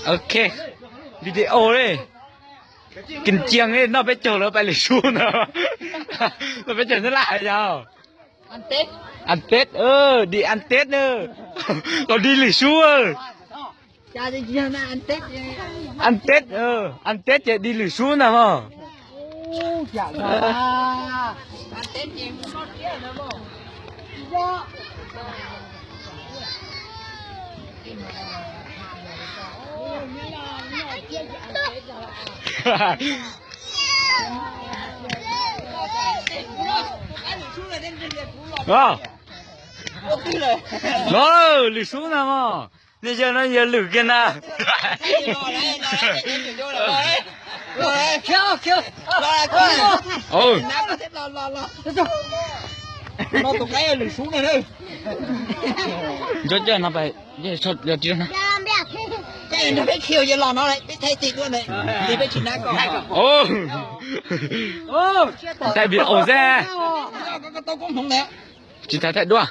Ok, video li. Kis cias li, noj peb caug lawv pais lwm sub ntag. Noj peb caug nyob laj yog. Ăn Tết, đi ăn Tết na. Los đi lwm sub. Ăn Tết, ăn Tết ces đi lwm sub ntag mog. Los, lwm sub ntag mog. Nej yawg no yawg lwm kiag na. Nco coj no, yog ris na. Peb khi yawg los no, peb thaij tig tuaj, peb tsis nab ko. Thaij video xwb. Tsis thaij thaij duab.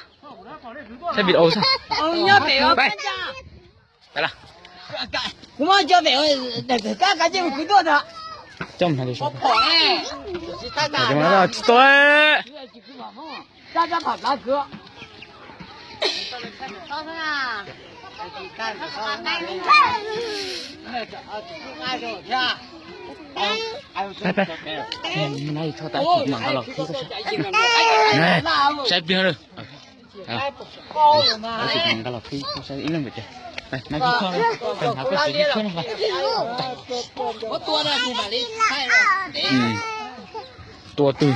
Thaij video xwb. Peb, peb los. Kuv muab cov pem daim pem kab kav cej mus kwv tuaj ntag. Coj mus hais li tsis tau. Peb, peb, saib pliag lawm. Nqa los qhib saib ib leeg pem ces. Nqa koj, nqa koj tus ib khub no. Tua twg?